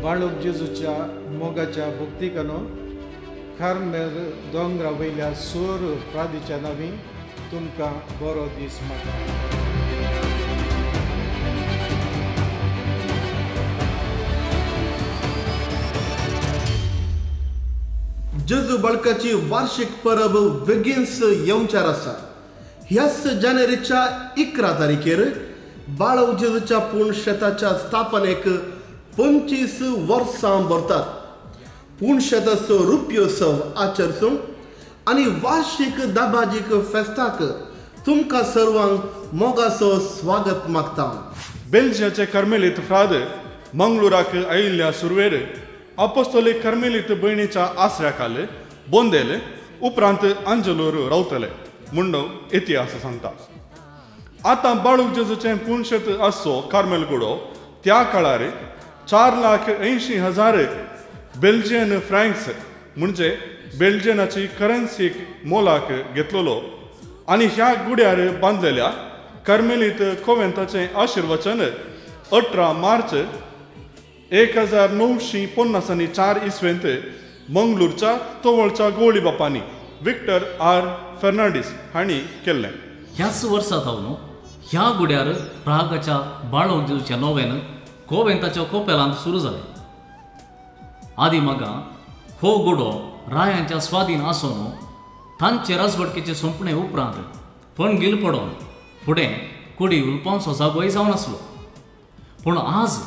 बाळूक जेजूच्या मोगाच्या भक्तिकानो कार्मेल दोंगरा वयल्या सूर प्रादीच्या नांवी तुमकां बरो दीस मागता. जेजू बाळकाची वार्षिक परब बेगीनच येवच्यार आसा. ह्याच जानेवारीच्या 11 तारखेर बाळक जेजूच्या पुणशेताच्या स्थापनेक 25 वर्सां भरतात. पुणशेताचो रुप्योत्सव आचरसून आनी वार्षिक दाबाजीक फेस्ताक तुमकां सर्वांक मोगाचो स्वागत मागता. बेल्जियाचे कर्मेलीत फ्राद मंगळुराक आयिल्ल्या सुरवेर अपोस्तोलीक कर्मेलीत भयणीच्या आसऱ्याखाल बोंदेल उपरांत अंजलूर रावतले म्हूण इतिहास सांगता. आतां बाळूक जेजूचें पुणशेत आसचो कार्मेल गुडो त्या काळार 4,80,000 बेल्जियन फ्रँक्स म्हणजे बेल्जियनाची करन्सीक मोलाक घेतलेलो आनी ह्या गुड्यार बांदलेल्या कर्मेलीत कोवेंताचें आशिर्वचन 18 मार्च 1954 इसवेंत मंगळूरच्या तवळच्या गोळी बापांनी विक्टर आर फेर्नांडीस हांणी केल्लें. ह्याच वर्सा थावन ह्या गुड्यार प्रागाच्या बाळोक जेजूच्या नोवेन कोवेंताच्या कोपेलांत सुरू जालें. आदी मागा हो गुडो रायांच्या स्वाधीन आसून तांचे राजवटकेचे सोंपणे उपरांत पणगील पडोन फुडें कुडी उलपांचो जागोय जावन आसलो. पूण आज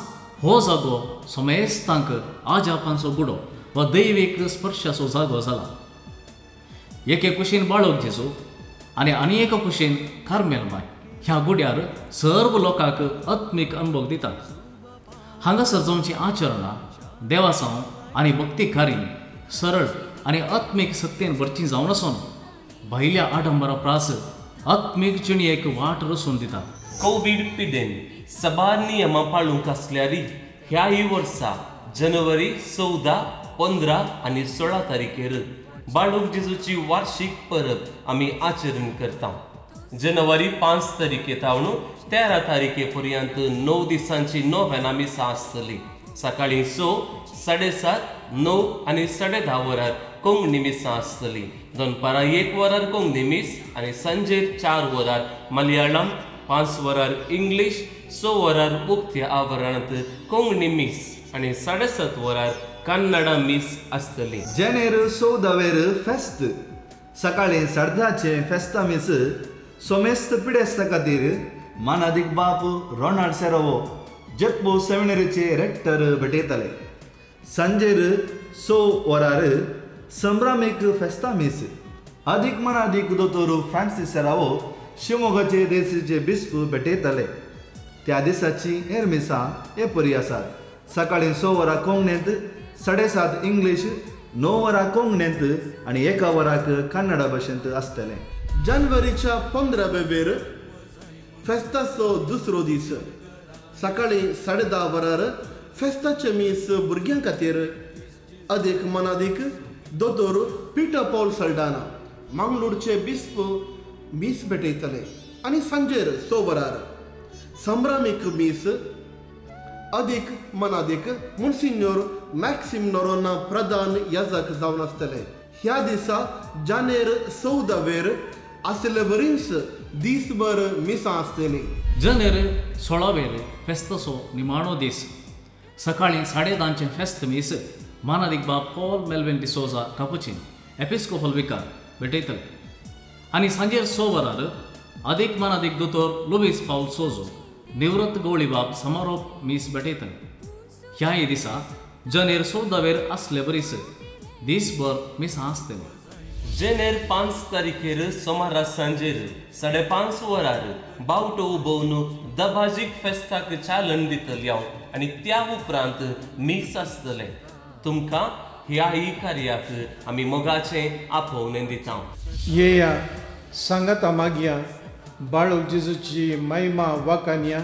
हो जागो समेस्तांक आजापांचो गुडो वा दैवीक स्पर्शाचो जागो जाला. एके कुशीन बाळोक जेजू आनी आनी एका कुशीन कार्मेल माय ह्या गुड्यार सर्व लोकांक आत्मीक अनुभव दितात. हांगासर जावची आचरणां देवासांव आनी भक्तिकारी सरळ आनी आत्मीक सत्तेन भरची जावन आसून भायल्या आडंबरा प्रास आत्मीक जिणेक वाट रचून दितात. कोवीड पिडेन सबार नियमां पाळूंक आसल्यार ह्याय वर्सा जानेवारी 14, 15 आनी 16 तारखेर बाळूक जेजूची वार्षिक परब आमी आचरण करता. जानेवारी 5 तारखे थावन 13 तारखे पर्यंत 9 दिसांची नोवेना मिसां आसतली. सकाळी 6, 7:30, 9 आनी 10:30 वरार कोंकणी मिसां आसतली. दनपारां 1 वरार कोंकणी मीस आनी सांजेर 4 वरार मलयाळम, 5 वरार इंग्लीश, 6 वरार उक्त्या आवरणांत कोंकणी मीस आनी 7:30 वरार कन्नडा मीस आसतली. जानेर 14 फेस्त सकाळी 10:30 फेस्ता मीस सोमेस्त पिडेस्ता खातीर मानादीक बाप रोनाल्ड सेरोवो जेप्पो सेमिनरीचे रेक्टर भेटयतले. सांजेर 6 वरार संभ्रामीक फेस्ता मीस आदीक मानादीक दोतोर फ्रांसीस सेरावो शिमोगाचे देसीचे बिस्प भेटयतले. त्या दिसाची हेर मिसां हे परी आसात. सकाळी 6 वरां कोंकणींत, 7:30 इंग्लीश, 9 वरां कोंकणींत आनी 1 वराक कन्नडा भाशेंत आसतलें. जानेवारीच्या 15 वेर फेस्ताचो दुसरो दीस सकाळी 10:30 वरार फेस्ताचे मीस भुरग्यां खातीर अदीक मनादीक दोतोर पीटर पॉल सल्डाना मंगळूरचे बिस्प मीस भेटयतले आनी सांजेर 6 वरार संभ्रामीक मीस अदीक मनादीक मुन्सिन्योर मॅक्सिम नोरोना प्रधान याजक जावन आसतले. ह्या दिसा जानेर 14 वेर आशिल्ले बरीच दीसभर मिसां आसतली. जानेर 16 वेर फेस्ताचो निमाणो दीस. सकाळी 10:30 फेस्त मीस मानादीक बाब Paul Melvin D'Souza Capuchin episcopal vicar भेटयतले आनी सांजेर 6 वरार अदीक मानादीक दोतोर लुईस पावल सोजो निवृत्त गवळी बाब समारोप मीस भेटयतले. ह्याय दिसा जानेर 14 वेर आसले बरीच दीसभर मिसां आसतले. जानेर 5 तारखेर सोमारा सांजेर 5:30 वरार बावटो उबोवन दबाजीक फेस्ताक चालन दितली हांव आनी त्या उपरांत मीस आसतलें. तुमकां ह्याय कार्याक आमी मोगाचें आपोवणें दिता. येया सांगाता मागया बाळूक जेजूची महिमा वाकानया.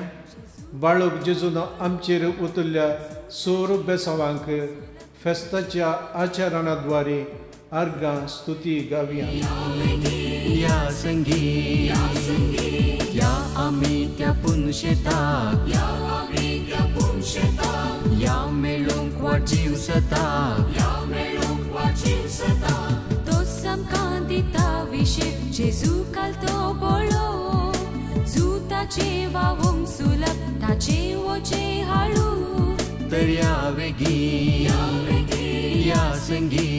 बाळूक जेजून आमचेर उतरल्या सोर बेसावांक फेस्ताच्या आचरणाद्वारे अर्गां स्तुती गावया. या संगी या आमी त्या पुनशेताक, या मेळूंक वाचीव सता, या मेळूंक वाचीव सता. तो समकां दिता विशेप जेजू काल तो बोळो, जुताचे वावूंक सुलभ ताचे वचे हाळू. तर या वेगी, या संगी,